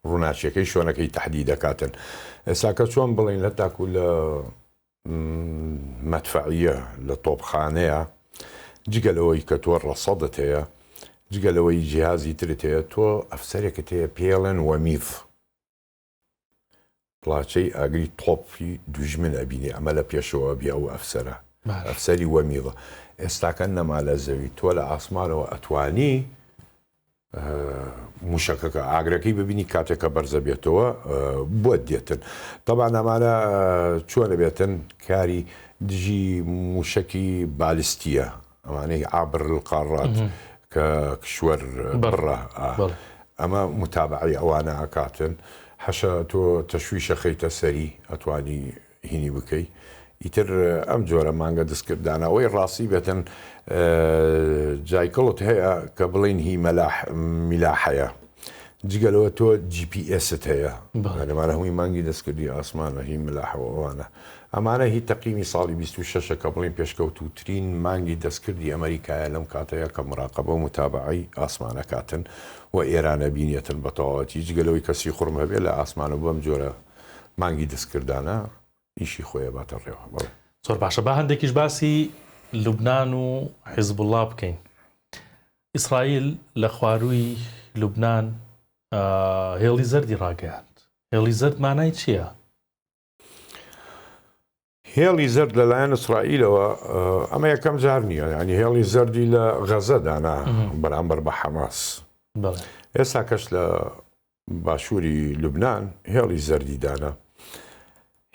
ڕووناچیەکەی شوێنەکەی تهدی دەکاتن ئێساکە چۆن بڵین لە تاکو لە مەدفعیە لە تۆپخانەیە جگە لەوەی کە تۆ ڕەسەدت هەیە جگە لەوەی جیهازی ترت هەیە تۆ ئەفسەرێکت هەیە پێڵێن وەمیڤ پڵاچەی ئاگری تۆپی دوژمن ئەبینێ ئەمە لە پێشەوە ئەبی ئەو ئەفسەرە ئەفسەری وەمیڵە ئێستاکە نەما لە زەوی تۆ لە ئاسمانەوە ئەتوانی موشەکەکە ئاگرەکەی ببینی کاتێکە بەرزە بێتەوە بۆت دێتن تەبان ئەمانە چۆنە بێتن کاری دژی موشەکی بالستیە ئەمانەی عابر القارات کە کشوەر بڕە ئەمە متابعەی ئەوانە ئەکاتن حەشە تۆ تەشویشە خەیتە سەری ئەتوانی هینی بکەی ئیتر ئەم جۆرە مانگە دەستکردانە ئەوەی ڕاستی بێتن جایکڵت هەیە کە بڵین هی مەلاح میلاحەیە جگە لەوە تۆ جی پی ئێست هەیە لەمانە هەمووی مانگی دەستکردی ئاسمانە هی ملاحەوە ئەوانە ئەمانە هی تەقیمی ساڵی 26 کە بڵین پێشکەوتووترین مانگی دەستکردی ئەمریکایە لەم کاتەیە کە مراقبە و متابعەی ئاسمانەکاتن و ئێرانە بینێتن بە تەواوەتی جگە لەوەی کە سیخوڕم هەبێ لە ئاسمانە بەم جۆرە مانگی دەستکردانە ئیشی خۆی ئەباتە ڕێوە. بەڵێ. زۆر باشە با هەندێکیش باسی لوبناان و حیزبوڵڵا بکەین. ئیسرائیل لە خوارووی لوبناان هێڵی زەردی ڕاگەیاند. هێڵی زەرد مانای چییە؟ هێڵی زەرد لەلایەن ئیسرائیلەوە ئەمە یەکەم جار نییە ینی هێڵی زەردی لە غەزە دانا بەرامبەر بە حەماس ئێستا کەش لە باشووری لوبناان هێڵی زەردی دانا.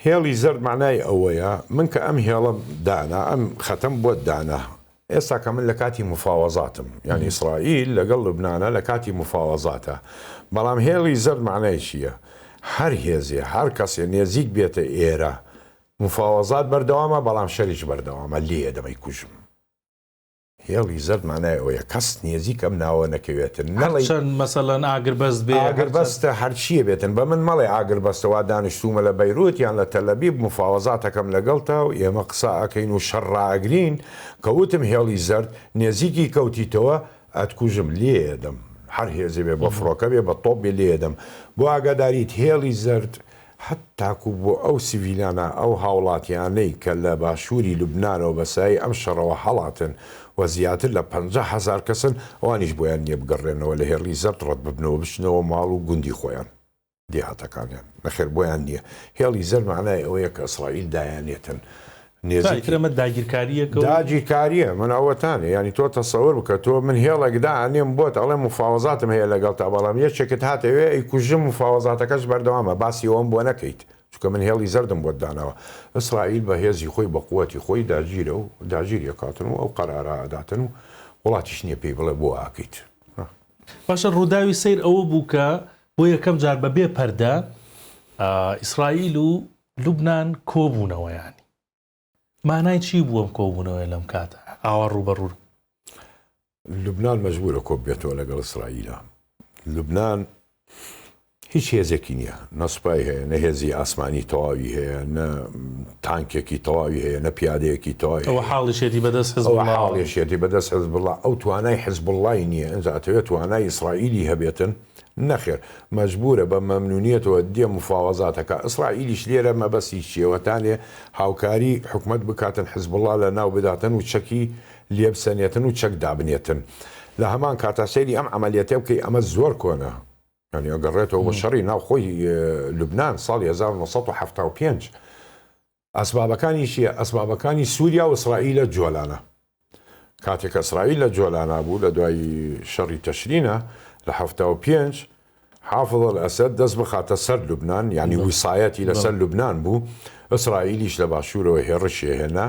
هێڵی زەرد مەعنای ئەوەیە من کە ئەم هێڵەم دانا، ئەم خەتەم بۆت دانا، ئێستا کە من لە کاتی مفاوەزاتم، یانی ئیسرائیل لەگەڵ لوبنانە لە کاتی مفاوەزاتە، بەڵام هێڵی زەرد مەعنای چییە؟ هەر هێزێ، هەر کەسێ نێزیک بێتە ئێرە، مفاوەزات بەردەوامە، بەڵام شەریش بەردەوامە، لێیە دەمەیکوژم. هێڵی زەرد مانای ئەوەیە کەس نێزیک ئەم ناوە نەکەوێتن نەڵێی. هەرچەند مەسەلەن ئاگربەست بێ. ئاگربەستە هەرچییە بێتن بە من مەڵێ ئاگربەستە وا دانیشتوومە لە بەیروت یان لە تەلەبیب مفاوەزات ئەکەم لەگەڵتا و ئێمە قسە ئەکەین و شەڕ ڕائەگرین کە وتم هێڵی زەرد نێزیکی کەوتیتەوە ئەتکوژم لێیەدەم هەر هێزێ بێ بە فڕۆکە بێ بە تۆپ بێ لێیەدەم بۆ ئاگاداریت هێڵی زەرد هەتاکو بۆ ئەو سیڤیلانە، ئەو هاوڵاتیانەی کە لە باشووری لوبنانەوە بە سایەی ئەم شەڕەوە هەڵاتن و زیاتر لە 50,000 کەسن، ئەوانیش بۆیان نییە بگەڕێنەوە لە هێڵی زەرد ڕەت ببنەوە بچنەوە ماڵ و گوندی خۆیان، دێهاتەکانیان. نەخێر بۆیان نییە. هێڵی زەرد مانای ئەوەیە کە ئیسرائیل دایانێتن. نێزیکی. ئیتر ئەمە داگیرکارییەکە و. داگیرکارییە، من ئەوەتانێ، یانی تۆ تەسەور بکە تۆ من هێڵێک دائەنێم بۆت ئەڵێم مفاوەزاتم هەیە لەگەڵتا بەڵام یەکێکت هاتە ئەوێ ئەیکوژم مفاوەزاتەکەش بەردەوامە باسی ئەوەم بۆ نەکەیت چونکە من هێڵی زەردم بۆت داناوە ئیسرائیل بە هێزی خۆی بە قوەتی خۆی داگیرە و داگیری ئەکاتن و ئەو قەرارە ئەداتن و وڵاتیش نییە پێی بڵێ بۆ ئاکەیت. باشە ڕووداوی سەیر ئەوە بوو کە بۆ یەکەم جار بە بێ پەردە ئیسرائیل و لوبنان کۆبوونەوە یانی مانای چی بوو ئەم کۆبوونەوەیە لەم کاتە ئاوا ڕووبەڕوو؟ لوبنان مەجبورە کۆببێتەوە لەگەڵ ئیسرائیلا. لوبنان هیچ هێزێکی نییە، نە سوپای هەیە، نە هێزی ئاسمانی تەواوی هەیە، نە تانکێکی تەواوی هەیە، نە پیادەیەکی تەواوی ئەوە هەیە. حاڵیشێتی بەدەست ئەوە حزبوڵڵاوە. حاڵیشێتی بەدەست حزبوڵڵا، ئەو توانای حزبوڵڵای نییە، ئینجا ئەتەوێت توانای ئیسرائیلی هەبێتن؟ نەخێر مەجبورە بە مەمنونیەتەوە دێ مفاوەزات ئەکا ئیسرائیلیش لێرە مەبەستی چیە وەتانێ هاوکاری حکومەت بکاتن حزبوڵا لە ناو بداتن و چەکی لێ بسەنێتن و چەک دابنێتن لە هەمان کاتا سەیری ئەم عەمەلیەتە بکەی ئەمە زۆر کۆنە یانی ئەگەڕێتەوە بۆ شەڕی ناو خۆی لوبنان ساڵی 1975 ئەسبابەکانی چیە؟ ئەسبابەکانی سوریا و ئیسرائیلە جۆلانە. کاتێک کە ئیسرائیل لە جۆلانا بوو لە دوای شەڕی تەشرینە لە 75 حافظ الاسد دەست بخاتە سەر لوبناان یعنی وسایەتی لەسەر لوبناان بوو ئیسرائیلیش لە باشوورەوە هێڕشی هێنا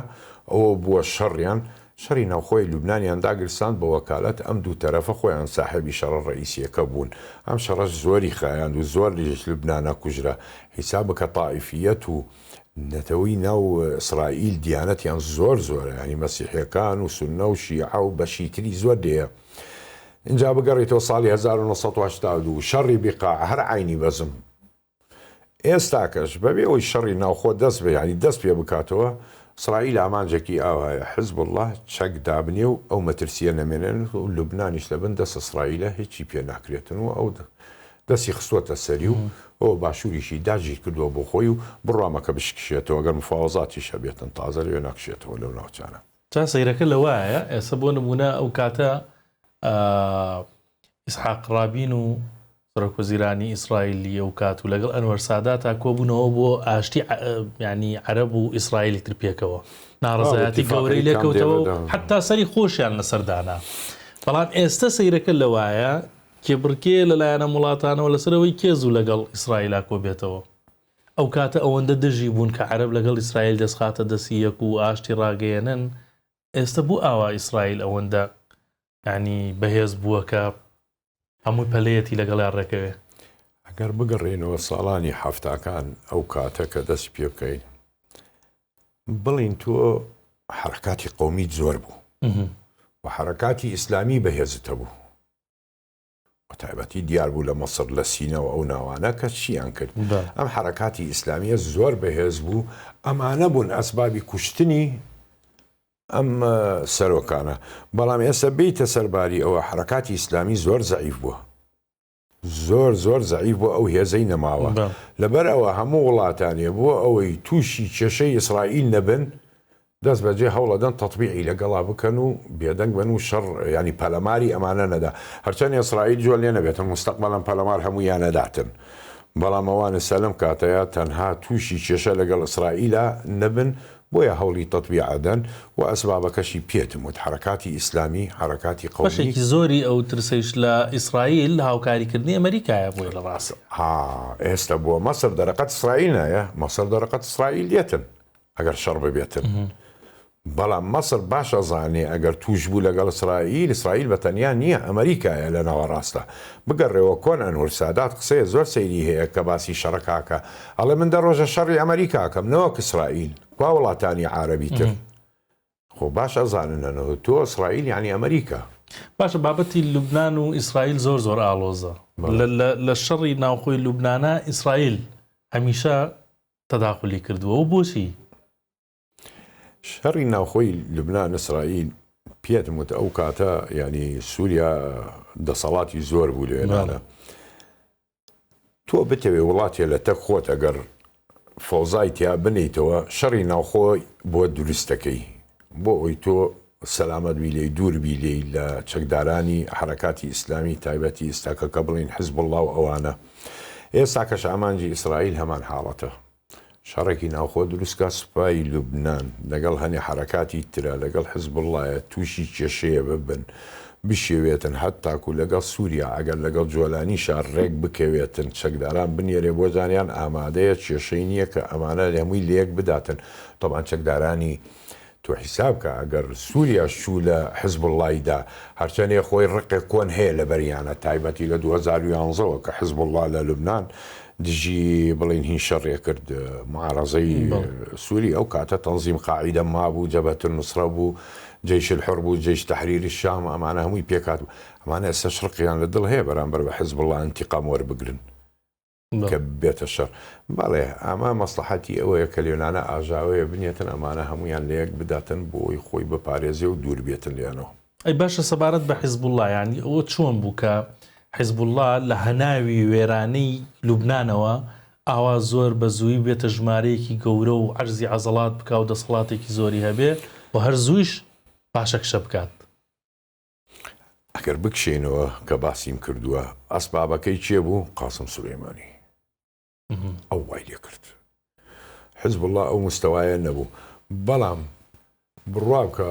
ئەوە بووە شەڕیان شەڕی ناوخۆی لوبنانیان داگرساند بە وەکالەت ئەم دوو تەرەفە خۆیان ساحێبی شەڕە ڕئیسیەکە بوون ئەم شەڕەش زۆری خایاند و زۆر لیش لوبنانە کوژرا حیساب بکە تائیفیەت و نەتەوەی ناو ئیسرائیل دیانەتیان زۆر زۆرە یانی مەسیحیەکان و سوننە و شیعە و بەشی تری زۆر لێیە ئینجا بگەڕیتەوە ساڵی 1982 شەڕی بیقاع هەر عەینی بەزم ئێستاکەش بەبێ ئەوەی شەڕی ناوخۆ دەست بە یانی دەست پێ بکاتەوە ئیسرائیل ئامانجێکی ئاوایە حزب الله چەک دابنێ و ئەو مەترسیە نەمێنێت و لوبنانیش لەبن دەست ئیسرائیلە هیچی پێ ناکرێتن و ئەو دەستی خستووەتە سەری و ئەوە باشووریشی داگیر کردووە بۆ خۆی و بڕوا مەکە بشکشێتەوە گەر مفاوەزاتیش هەبێتن تازە لەوێ ناکشێتەوە لەو ناوچانە. جا سەیرەکە لەوایە ئێستا بۆ نموونە ئەو کاتە ئیسحاق ڕابین و سەرۆکوەزیرانی ئیسرائیلی ئەو کات و لەگەڵ ئەنوەر ساداتا کۆبوونەوە بۆ ئاشتی ینی عەرەب و ئیسرائیلی تر پێکەوە ناڕزایەتی گەورەی لێکەوتەوە حتا سەری خۆشیان لەسەردانا بەڵام ئێستا سەیرەکە لەوایە کێبڕکێ لەلایەن ئەم وڵاتانەوە لەسەر ئەوەی کێ زوو لەگەڵ ئیسرائیلا کۆبێتەوە. ئەو کاتە ئەوەندە دژی بوون کە عەرەب لەگەڵ ئیسرائیل دەستخاتە دەستی یەک و ئاشتی ڕاگەیەنن، ئێستە بۆ ئاوا ئیسرائیل ئەوەندە یانی بەهێز بووە کە هەمووی پەلەیەتی لەگەڵیان ڕێکەوێ؟ ئەگەر بگەڕێینەوە ساڵانی حەفتاکان ئەو کاتە کە دەست پێ بکەین بڵین تۆ حەرەکاتی قەومیت زۆر بوو و حەرەکاتی ئیسلامی بەهێزت هەبوو بە تایبەتی دیار بوو لە مەسر لە سینە و ئەو ناوانە کە چیان کرد ئەم حەرەکاتی ئیسلامیە زۆر بەهێز بوو ئەمانە بوون ئەسبابی کوشتنی ئەم سەرۆکانە بەڵام ئێستا بیتە سەرباری ئەوە حرەکاتی ئیسلامی زۆر زەعیف بووە زۆر زۆر زەعیف بۆ ئەو هێزەی نەماوە لەبەر ئەوە هەموو وڵاتانێ بۆ ئەوەی تووشی کێشەی ئیسرائیل نەبن دەست بەجێ هەوڵەدەن تەتبیعی لەگەڵا بکەن و بێدەنگ بن و شەڕ یانی پەلەماری ئەمانە نەدا هەرچەند ئیسرائیل جۆ لێ نەبێتن مستەقبەلەن پەلەمار هەموویان ئەداتن بەڵام ئەوان ئێستا لەم کاتەیا تەنها تووشی کێشە لەگەڵ ئیسرائیلا نەبن. بۆیە هەوڵی تەتبیع ئەدەن و ئەسبابەکەشی پێتم وت حەرەکاتی ئیسلامی، حەرەکاتی قەومی. بەشێکی زۆری ئەو ترسەیش لە ئیسرائیل هاوکاریکردنی ئەمەریکایە بۆی لە ڕاستیا. ها ئێستا بۆ مەسر دەرەقەت ئیسرائیل نایە، مەسر دەرەقەت ئیسرائیل دێتن ئەگەر شەڕ ببێتن. بەڵام مەسر باش ئەزانێ ئەگەر تووش بوو لەگەڵ ئیسرائیل، ئیسرائیل بە تەنیا نییە، ئەمەریکایە لە ناوەڕاستە. بگەڕێوە کۆن ئەنور سادات قسەیە زۆر سەیری هەیە کە باسی شەڕەکە ئەکا ئەڵێ من دە ڕۆژە شەڕی ئەمەریکا ئەکەم نەوەک ئیسرائیل کوا وڵاتانی عارەبی تر خۆ باش ئەزانن ئەنۆ تۆ ئیسرائیل یانی ئەمەریکا. باشە بابەتی لوبنان و ئیسرائیل زۆر زۆر ئاڵۆزە لە شەڕی ناوخۆی لوبنانا ئیسرائیل هەمیشە تەداخولی کردووە و بۆچی؟ شەڕی ناوخۆی لوبنان ئیسرائیل پێتم وت ئەو کاتە یانی سووریا دەسەڵاتی زۆر بوو لێنانە تۆ بتەوێ وڵاتێ لە تەک خۆت ئەگەر فەوزای تیا بنیتەوە شەڕی ناوخۆ بۆ دروستەکەی بۆ ئەوی تۆ سەلامەت بی لێی دوور بی لێی لە چەکدارانی حەرەکاتی ئیسلامی تایبەتی ئیستاکە کە بڵین حزبوڵڵا و ئەوانە ئێستاکەش ئامانجی ئیسرائیل هەمان حاڵەتە شەڕێکی ناوخۆ دروست کا سوپای لوبنان لەگەڵ هەنێ حەرەکاتی ترا لەگەڵ حزبوڵڵایە تووشی کێشەیە ببن بشێوێتن هەتاکو لەگەڵ سوریا ئەگەر لەگەڵ جۆلانیشا ڕێک بکەوێتن چەکداران بنێرێ بۆ جانیان ئامادەیە کێشەی نییە کە ئەمانە هەمووی لەیەک بداتن تەبعەن چەکدارانی تۆ حیساب کە ئەگەر سوریاش چوو لە حزبوڵڵای دا، هەرچەنێ خۆی ڕقێک کۆن هەیە لە بەریانە، تایبەتی لە 2011 وە کە حزبوڵڵا لە لوبنان دژی بڵێین هین شەڕێ کرد، معارەزەی سوری، ئەو کاتە تەنزیم قاعیدە مابوو، جەبهەت النوسرە بوو، جەیش الحر بوو، جەیش تەحریر الشام، ئەمانە هەمووی پێکهاتبوو. ئەمانە ئێستاش ڕقیان لە دڵ هەیە بەرامبەر بە حزبوڵڵا ئینتیقام وەربگرن. کە بێتە شەڕ. بەڵێ ئەمە مەسڵەحەتی ئەوەیە کە لێنانە ئاژاوەیە بنێتن ئەمانە هەموویان لەیەک بداتن بۆ ئەوەی خۆی بپارێزێ و دوور بێتن لێیانەوە. ئەی باشە سەبارەت بە حیزبوڵڵا یانی ئەوە چۆن بوو کە حیزبوڵڵا لە هەناوی وێرانەی لوبنانەوە ئاوا زۆر بە زووی بێتە ژمارەیەکی گەورە و عەرزی عەزەڵات بکا و دەسەڵاتێکی زۆری هەبێ و هەر زوویش پاشەکشە بکات؟ ئەگەر بکشێینەوە کە باسیم کردووە ئەسبابەکەی کێ بوو؟ قاسم سولەیمانی ئەو وای لێ کرد. حزبوڵڵا ئەو مستەوایە نەبوو. بەڵام بڕوا بکە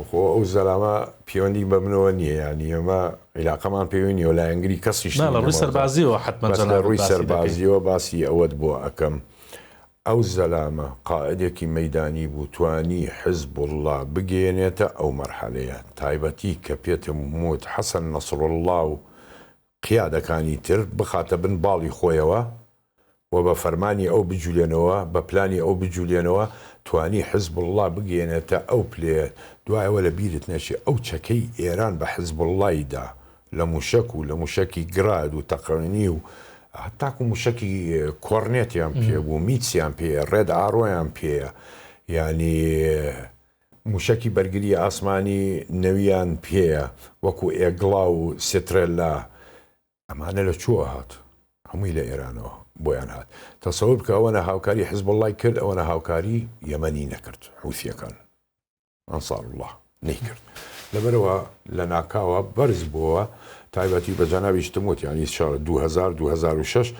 خۆ ئەو زەلامە پەیوەندی بە منەوە نییە یانی ئێمە عیلاقەمان پێوی نییە و لایەنگری کەسیش نا لە ڕووی سەربازیەوە حەتمەن بەس لە ڕووی سەربازیەوە باسی ئەوەت بۆ ئەکەم. ئەو زەلامە قائدێکی مەیدانی بوو توانی حزبوڵڵا بگەیەنێتە ئەو مەرحەلەیە تایبەتی کە پێتم وت حەسەن نەسروڵڵا و قیادەکانی تر بخاتە بن باڵی خۆیەوە و بە فەرمانی ئەو بجولێنەوە بە پلانی ئەو بجولێنەوە توانی حزبوڵڵا بگەیەنێتە ئەو پلەیە دوای ئەوە لە بیرت نەچێ ئەو چەکەی ئێران بە حزبوڵڵای دا لە موشەک و لە موشەکی گراد و تەقەمەنی و هەتاکو موشەکی کۆڕنێتیان پێ بوو میتسیان پێیە ڕێد ئارۆیان پێیە یعنی موشەکی بەرگری ئاسمانی نەویان پێیە وەکو ئێگڵا و سێترێلا ئەمانە لە چۆ هات هەمووی لە ئێرانەوە بۆیان هات تەسەور بکە ئەوەنە هاوکاری حزبوڵڵای کرد ئەوەنە هاوکاری یەمەنی نەکرد حوسیەکان انصاراللە نەیکرد لەبەرئەوە لەناکاوە بەرز بۆوە تایبەتی بە جەنابیشتم وت یانی شەڕ 2000 2006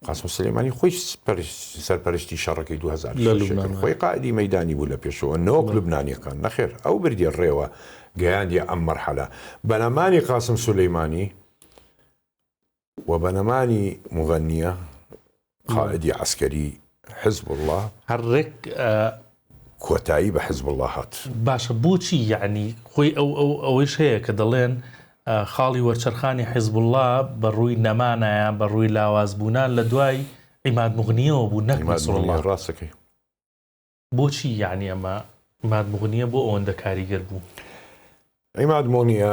قاسم سلێمانی خۆی سەرپەرشتی شەڕەکەی 2006 کرد خۆی قائدی مەیدانی بوو لە پێشەوە نەوەک لوبنانیەکان نەخێر ئەو بردیە ڕێوە گەیاندیە ئەم مەرحەلە بەنەمانی قاسم سولەیمانی و بە نەمانی موغەنیە قائدی عەسکەری حزبوڵڵا هەر ڕێک کۆتایی بە حزبوڵڵا هات. باشە بۆچی یەعنی خۆی ئەو ئەو ئەوەیش هەیە کە دەڵێن خاڵی وەرچەرخانی حزبوڵڵا بە ڕووی نەمانە یان بە ڕووی لاوازبوونە لە دوای عیماد موغنیەوە بوو نەک عیماد نەسروڵڵا. موغنیە ڕاستەکەی. بۆچی یەعنی ئەمە عیماد موغنیە بۆ ئەوەندە کاریگەر بوو؟ عیماد موغنیە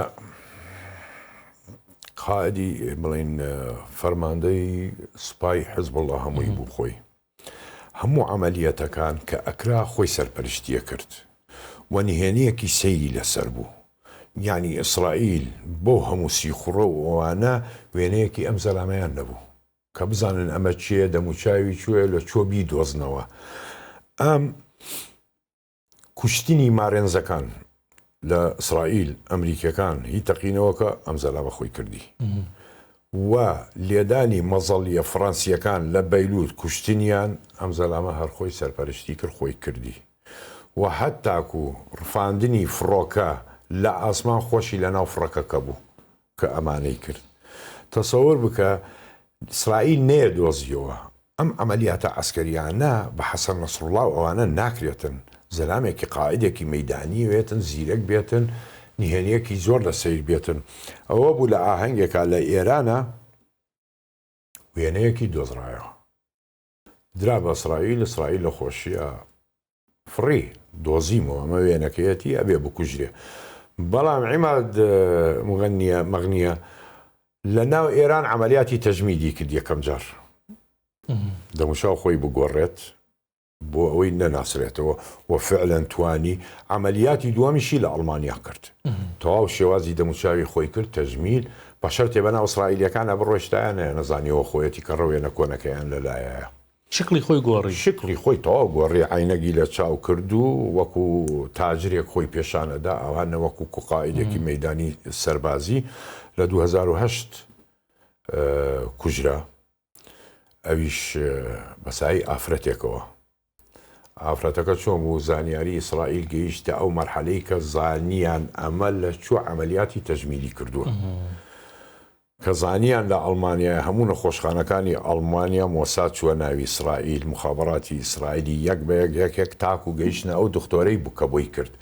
قائدی بڵێین فەرماندەی سوپای حزبوڵڵا هەمووی بوو خۆی هەموو عەمەلیەتەکان کە ئەکرا خۆی سەرپەرشتیە کرد و نهێنیەکی سەیری لەسەر بوو یعنی ئیسرائیل بەو هەموو سیخوڕە و ئەوانە وێنەیەکی ئەم زەلامەیان نەبوو کە بزانن ئەمە کێیە دەموچاوی کوێیە لە کوێ بیدۆزنەوە ئەم کوشتنی مارێنزەکان لە ئیسرائیل ئەمریکیەکان هی تەقینەوەکە ئەم زەلامە خۆی کردی و لێدانی مەزەڵیە فڕەنسیەکان لە بەیلوت کوشتنیان ئەم زەلامە هەر خۆی سەرپەرشتی کرد خۆی کردی. و هەتاکو ڕفاندنی فڕۆکە لە ئاسمان خۆشی لە ناو فڕەکەکە بوو کە ئەمانەی کرد. تەسەور بکە ئیسرائیل نەیەدۆزیەوە ئەم عەمەلیاتە عەسکەریانە بە حەسەن نەسروڵا و ئەوانە ناکرێتن، زەلامێکی قائیدێکی مەیدانی بێتن، زیرەک بێتن، نهێنیەکی زۆر لە سەیر بێتن. ئەوە بوو لە ئاهەنگێکا لە ئێرانا وێنەیەکی دۆزرایەوە. درا بە ئیسرائیل، ئیسرائیل لە خۆشییا فڕی، دۆزیمەوە ئەمە وێنەکەیەتی ئەبێ بکوژرێ. بەڵام عیماد مغەنیە، مەغنیە، لە ناو ئێران عەمەلیاتی تەجمیدی کرد یەکەم جار. دەموچاو خۆی بگۆڕێت بۆ ئەوەی نەناسرێتەوە و فعلەن توانی عەمەلیاتی دووەمیشی لە ئەڵمانیا کرد. تەواو شێوازی دەموچاوی خۆی کرد تەجمیل بە شەرتێ بەناو ئیسرائیلیەکانا بڕۆیشتایە نەیانەزانیەوە خۆیەتی کە ڕەوێنە کۆنەکەیان لەلایە. شکڵی خۆی گۆڕی. شکڵی خۆی تەواو گۆڕی، عەینەگی لە چاو کرد و وەکو تاجرێک خۆی پێشان ئەدا، ئەوها نە وەکو قائیدێکی مەیدانی سەربازی. لە 2008 کوژرا، ئەویش بە سایەی ئافرەتێکەوە. ئافرەتەکە چۆن بوو؟ زانیاری ئیسرائیل گەیشتە ئەو مەرحەلەی کە زانیان ئەمە لە کوێ عەمەلیاتی تەجمیلی کردووە. کە زانیان لە ئەڵمانیایە هەموو نەخۆشخانەکانی ئەڵمانیا مۆساد چووە ناوی ئیسرائیل موخابەراتی ئیسرائیلی یەک بە یەک یەک یەک تاکو گەیشتنە ئەو دختۆرەی بوو کە بۆی کرد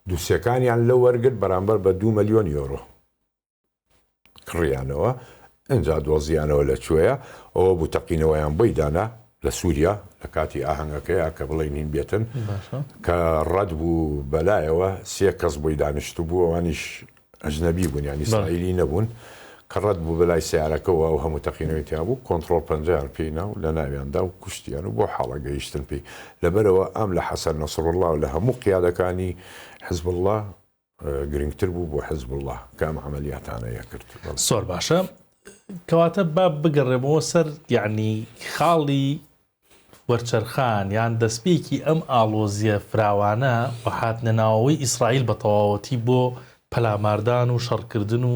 دوسێکانیان لەو وەرگرت بەرامبەر بە دوو مەلیۆن یۆرۆ کڕیانەوە ئنجا دۆزیانەوە لە کوێیە ئەوە بوو تەقینەوەیان بۆی دانا لە سوریا لە کاتی ئاهەنگەکەیا کە بڵێین هین بێتن کە ڕەت بوو بەلایەوە سێ کەس بۆی دانیشتبوو ئەوانیش ئەجنەبی بوون یانی ئیسرائیلی نەبوون کە ڕەت بوو بەلای سیارەکەوە ئەو هەموو تەقینەوەی تیا بوو کۆنتڕۆڵ پەنجەیان پێی نا و لە ناویان دا و کوشتیان و بۆ حاڵە گەیشتن پێی لەبەرەوە ئەم لە حەسەن نەسڕوڵڵا و لە هەموو قیادەکانی حزبوڵڵا گرنگتر بوو بۆ حزبوڵڵا کە ئەم عەمەلیاتانە یەکرد. زۆر باشە کەواتە با بگەڕێمەوە سەر یعنی خاڵی وەرچەرخان یان دەستپێکی ئەم ئاڵۆزییە فراوانە و هاتنە ناوەوەی ئیسرائیل بە تەواوەتی بۆ پەلاماردان و شەڕکردن و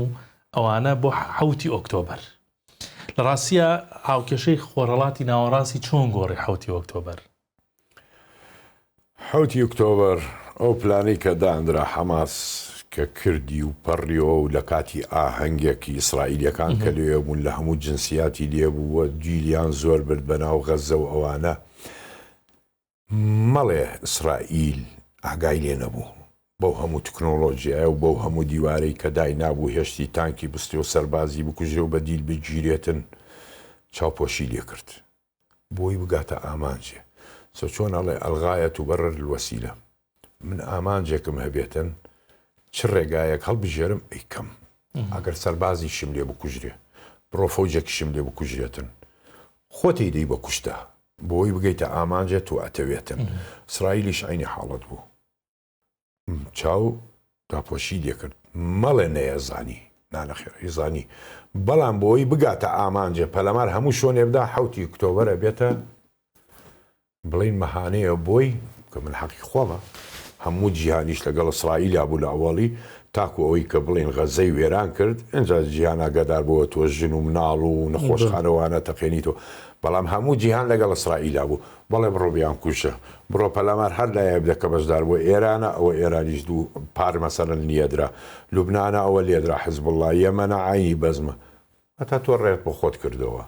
ئەوانە بۆ حەوتی ئۆکتۆبەر. لە ڕاستیا هاوکێشەی خۆرهەڵاتی ناوەڕاستی چۆن گۆڕی حەوتی ئۆکتۆبەر؟ حەوتی ئۆکتۆبەر ئەو پلانەی کە دانرا حەماس کە کردی و پەڕیەوە و لە کاتی ئاهەنگێکی ئیسرائیلیەکان کە لەوێ بوون لە هەموو جنسیاتی لێ بوو و دیلیان زۆر برد بە ناو غەزە و ئەوانە مەڵێ ئیسرائیل ئاگای لێ نەبوو بەو هەموو تکنۆڵۆجیایە و بەو هەموو دیوارەی کە داینابوو هێشتی تانکی بستێ و سەربازی بکوژرێ و بە دیل بگیرێتن چاوپۆشی لێ کرد. بۆی بگاتە ئامانجێ. سە چۆن ئەڵێ الغایە تبرر الوسیلە من ئامانجێکم هەبێتن چ ڕێگایەک هەڵبژێرم ئەیکەم ئەگەر سەربازیشم لێ بکوژرێ بڕۆ فەوجێکیشم لێ بکوژرێتن خۆتی دەی بە کوشتە بۆی بگەیتە ئامانجێ تۆ ئەتەوێتن ئیسرائیلیش عەینی حاڵەت بوو. چاو داپۆشی لێکرد مەڵێ نەیەزانی نا نەخێر ئەیزانی بەڵام بۆی بگاتە ئامانجێ پەلەمار هەموو شۆنێ بدا حوتی ئۆکتۆبەرە بێتە بڵین مەهانەیە بۆی کە من حەقی خۆمە هەموو جیهانیش لەگەڵ ئیسرائیلیا بوو لە ئەوەڵی تاکو ئەوەی کە بڵین غەزەی وێران کرد ئینجا جیهان ئاگادار بۆوە تۆ ژن و مناڵ و نەخۆشخانەوانە تەقێنیتەوە بەڵام هەموو جیهان لەگەڵ ئیسرائیلا بوو بەڵێ بڕۆ بیانکوژە بڕۆ پەلامار هەر لایەک بدە کە بەشدار بووە ئێرانە ئەوە ئێرانیش دوو پار مەسەلەن لیێدرا لوبنانە ئەوە لێدرا حزبوڵڵا یەمەنە عەینی بەزمە هەتا تۆ ڕێت بۆ خۆت کردەوە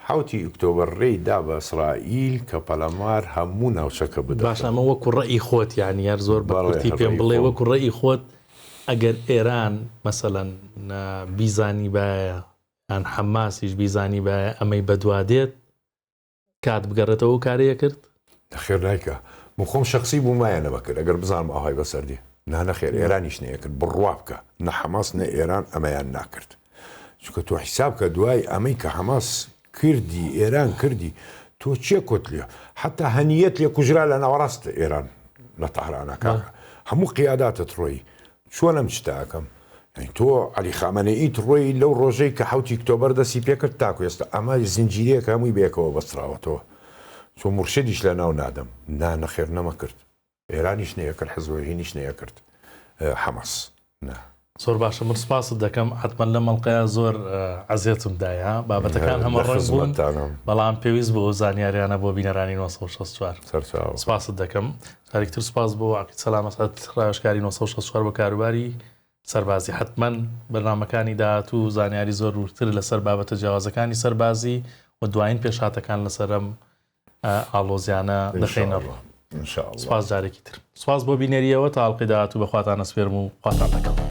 حەوتی ئوکتۆبەر ڕێی دا بە ئیسرائیل کە پەلامار هەموو ناوچەکە بدات. باشە ئەمە وەکو ڕەئی خۆت یانی هەر زۆر بە بەڵێ کورتی هەر پێم ڕەئی بڵێ خۆم. وەکو ڕەئی خۆت ئەگەر ئێران مەسەلەن بیزانیبایە یان حەماسیش بیزانیبایە ئەمەی بەدوا دێت کات بگەڕێتەوە ئەو کارەی ئەکرد؟ نەخێر نایکا من خۆم شەخسی بوومایە نەمەکرد ئەگەر بزانم ئاوهای بەسەر دێ نا نەخێر ئێرانیش نەیەکرد بڕوا بکە نە حەماس نە ئێران ئەمەیان ناکرد چونکە تۆ حیساب کە دوای ئەمەی کە حەماس کردی ئێران کردی تۆ چێ کۆت لێ حتا هەنیەت لێ کوژرا لە ناوەڕاست ئێران لە تەهرانە کاکە هەموو قیاداتت ڕۆی چۆن ئەم شتە ئەکەم؟ یانی تۆ عەلی خامەنەئیت ڕۆی لەو ڕۆژەی کە حەوتی ئۆکتۆبەر دەستی پێکرد تاکو ئێستا ئەمە زنجیرەیەکە هەمووی بەیەکەوە بەستراوەتەوە چۆ مورشدیش لە ناو نادەم نا نەخێر نەمەکرد ئێرانیش نەیەکرد حزب هینیش نەیەکرد حەماس نا. زۆر باشە من سپاست دەکەم حتمما لەم ئەڵلقەیە زۆر عەزێتم دایە بابەتەکان هەمە ڕەنگ بوون بەڵام پێویست بۆ زانیاریانە بۆ بینەرانی 964 سپاست دەکەم جارێکتر سپاس بۆ عقید سەلام ئەسعەد ڕاوێژکاری 964 بۆ کاروباری سەربازی حتمما بەرنامەکانی داهاتوو زانیاری زۆر وردتر لەسەر بابەتە جیاوازەکانی سەربازی و دوایین پێشهاتەکان لەسەرم ئاڵۆزیانە دەخەینە ڕوو. سپاس جارێکی تر. سپاس بۆ بینەریەوە تا ئەڵقەی داهاتوو بە خواتان ئەسپێرم و خواتان لەگەڵ.